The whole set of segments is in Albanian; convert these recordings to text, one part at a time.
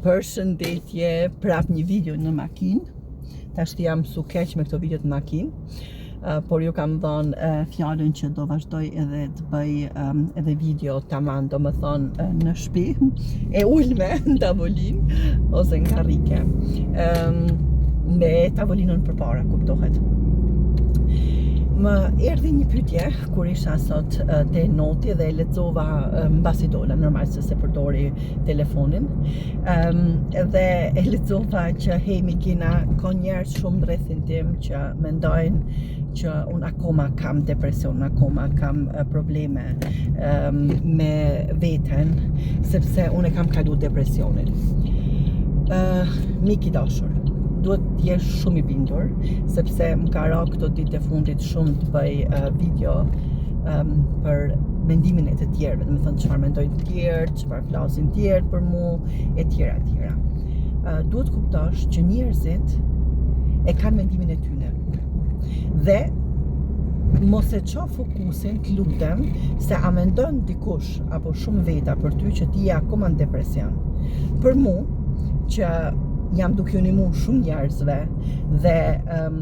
Përshëndetje, prap një video në makinë. Tashti jam mësu keq me këto video të makinë, uh, por ju kam dhënë uh, fjalën që do vazhdoj edhe të bëj um, edhe video taman, domethënë uh, në shtëpi, e ulme në tavolinë ose në karrike. Um, me tavolinën përpara, kuptohet. Më erdhi një pyetje kur isha sot te noti dhe e lexova mbasi dola, normal se s'e përdori telefonin. Ëm um, dhe e lexova që hej Mikina, ka njerëz shumë në rrethin tim që mendojnë që unë akoma kam depresion, akoma kam probleme um, me veten, sepse unë e kam kalu depresionin. Uh, mik i dashur, duhet të jesh shumë i bindur, sepse më ka ra këto ditë e fundit shumë të bëj uh, video um, për mendimin e të tjerëve, domethënë çfarë mendojnë të tjerët, çfarë flasin të tjerët për mu, e tjera, e tjera. Uh, duhet kuptosh që njerëzit e kanë mendimin e tyne. Dhe mos e ço fokusin, të lutem, se a mendon dikush apo shumë veta për ty që ti je akoma në depresion. Për mu, që jam duke ju nimu shumë njerëzve dhe um,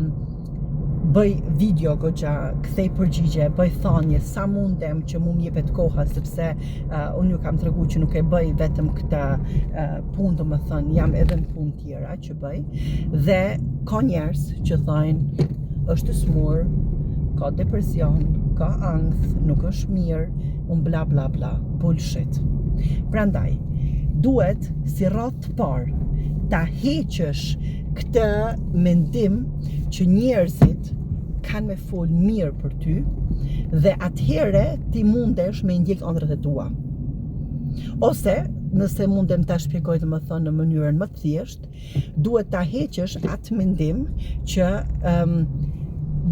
bëj video goxha, kthej përgjigje, bëj thanje sa mundem që mu më jepet koha sepse uh, unë ju kam tregu që nuk e bëj vetëm këtë uh, punë, domethënë jam edhe në punë tjera që bëj dhe ka njerëz që thojnë është e smur, ka depresion, ka ankth, nuk është mirë, un bla bla bla, bullshit. Prandaj, duhet si radhë të parë ta heqësh këtë mendim që njerëzit kanë me fol mirë për ty dhe atëherë ti mundesh me ndjek ëndrrat e tua. Ose, nëse mundem ta shpjegoj domethënë në mënyrën më të thjeshtë, duhet ta heqësh atë mendim që um,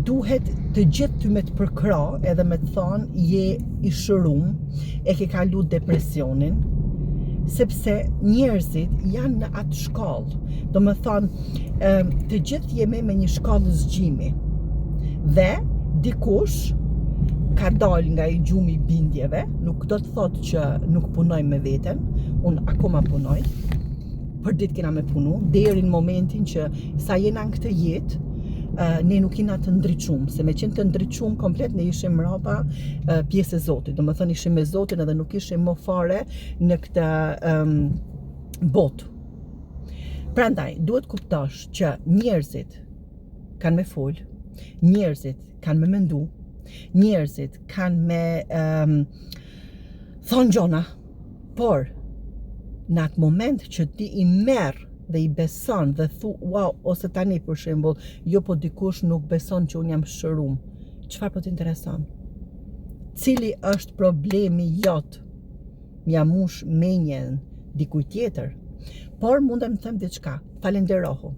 duhet të gjithë ty me të përkrah edhe me të thonë je i shërum, e ke kalu depresionin, sepse njerëzit janë në atë shkallë. Domethënë, të gjithë jemi me një shkallë zgjimi. Dhe dikush ka dalë nga i gjumi i bindjeve, nuk do të thotë që nuk punoj me veten, unë akoma punoj, për ditë kena me punu, deri në momentin që sa jena në këtë jetë, ne nuk jena të ndriçum, se me qenë të ndriçum komplet ne ishim mrapa pjesë e Zotit, domethënë ishim me Zotin edhe nuk ishim më fare në këtë um, botë. Prandaj, duhet kuptosh që njerëzit kanë me fol, njerëzit kanë me mendu, njerëzit kanë me um, thonë gjona, por në atë moment që ti i merr dhe i beson dhe thu, wow, ose tani për shembull, jo po dikush nuk beson që unë jam shërum. Çfarë po të intereson? Cili është problemi jot? M'ja mush menjen dikujt tjetër. Por mundem të them diçka. Falenderohu.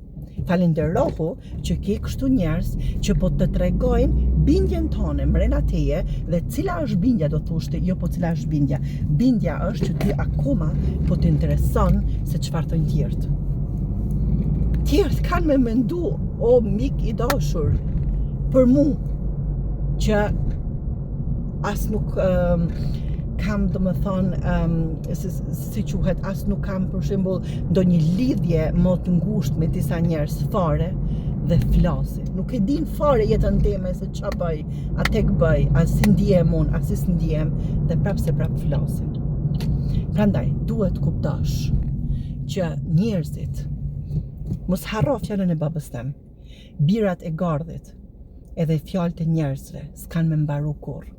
Falenderohu që ke kështu njerëz që po të tregojnë bindjen tone mrena teje dhe cila është bindja do thosh ti, jo po cila është bindja. Bindja është që ty akoma po të intereson se çfarë thonë tjerët. Tjerët kanë me mendu, o mik i dashur, për mu që as nuk um, kam domethënë um, si, si quhet as nuk kam për shembull ndonjë lidhje më të ngushtë me disa njerëz fare dhe flasin. Nuk e din fare jetën teme se ça bëj, a tek bëj, a si ndihem unë, a si s'ndihem dhe prapë se prapë flasin. Prandaj, duhet kuptosh që njerëzit mos harro fjalën e babës tem. Birrat e gardhit edhe fjalët e njerëzve s'kanë me mbaru kurrë.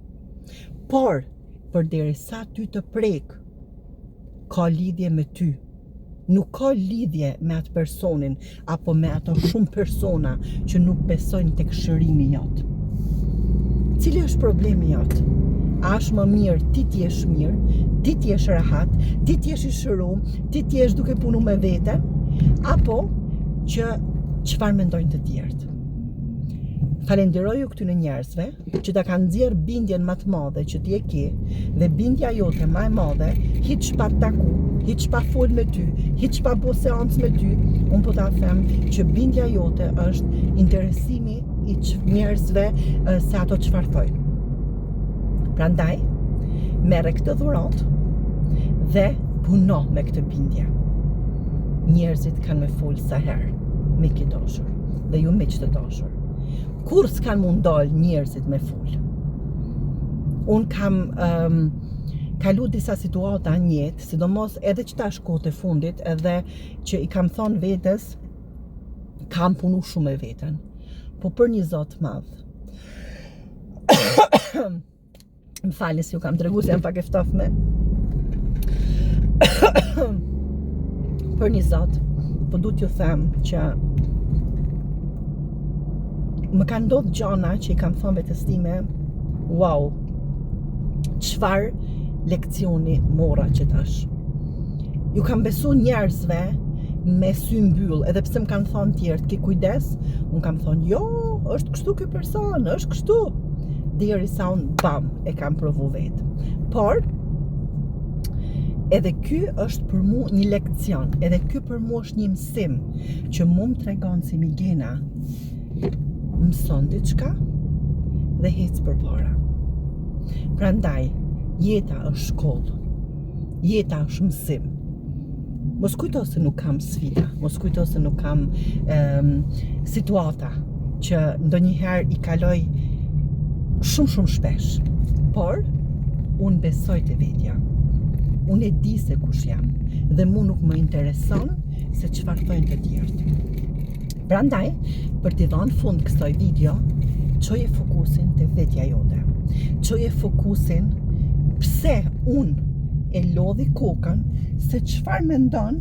Por, përderisa ty të prek, ka lidhje me ty. Nuk ka lidhje me atë personin apo me ato shumë persona që nuk besojnë tek shërimi jot. Cili është problemi jot? A është më mirë ti të jesh mirë, ti të jesh rahat, ti të jesh i shërum, ti të jesh duke punu me veten, apo që çfarë mendojnë të tjerët? Falenderoju këtyre njerëzve që ta kanë nxjerr bindjen më të madhe që ti e ke dhe bindja jote më e madhe, hiç pa të taku, hiç pa fol me ty, hiç pa bo seancë me ty, unë po ta them që bindja jote është interesimi i njerëzve se ato çfarë thojnë. Prandaj, merre këtë dhuratë dhe puno me këtë bindje. Njerëzit kanë me fol sa herë, mik i dashur, dhe ju miq të dashur. Kurrë s'kanë m'u ndal njerëzit me fol. Unë kam um, kalu disa situata në jetë, sidomos edhe qetash kohët e fundit, edhe që i kam thonë vetes, kam punu shumë me veten. Po për një zot madh. Më falni se ju kam tregu se jam pak e ftofme. Për një zot, po du t'ju them që më kanë ndodhë gjana që i kam thonë vetes time, wow, çfarë lekcioni mora qetash. Ju kam besu njerëzve me sy mbyll, edhe pse më kanë thonë tjerët, ki kujdes, unë kam thonë, jo, është kështu ky person, është kështu. Derisa unë, bam, e kam provu vetë. Por, edhe ky është për mu një lekcion, edhe ky për mu është një mësim, që mu më tregon si Migena, mëson diçka dhe hec përpara. Prandaj, jeta është shkollë. Jeta është mësim. Mos kujto se nuk kam sfida, mos kujto se nuk kam um, situata që ndonjëherë i kaloj shumë shumë shpesh. Por unë besoj te vetja. Unë e di se kush jam dhe mu nuk më intereson se çfarë thonë të tjerët. Prandaj, për t'i dhënë fund kësaj video, çoje fokusin te vetja jote. Çoje fokusin pse unë e lodhi kokën se çfarë mendon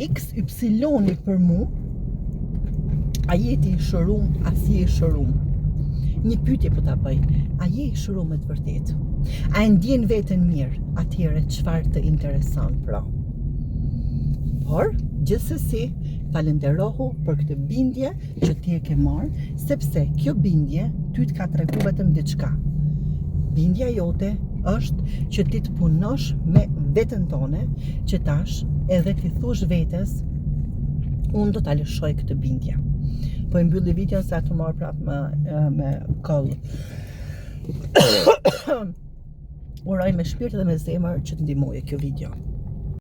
XY për mu, a je ti i shërum, a s'je i shërum. Një pyetje po ta bëj, a je i shërum me të vërtetë? A e ndjen veten mirë? Atëherë çfarë të intereson pra? Por, gjithsesi, Falënderohu për këtë bindje që ti e ke marrë, sepse kjo bindje ty të ka tregu vetëm diçka. Bindja jote është që ti të punosh me veten tone, që tash edhe t'i thush vetes, unë do ta lëshoj këtë bindje. Po e mbylli videon se ato marr prapë me, me kollë. Uroj me shpirt dhe me zemër që të ndihmojë kjo video.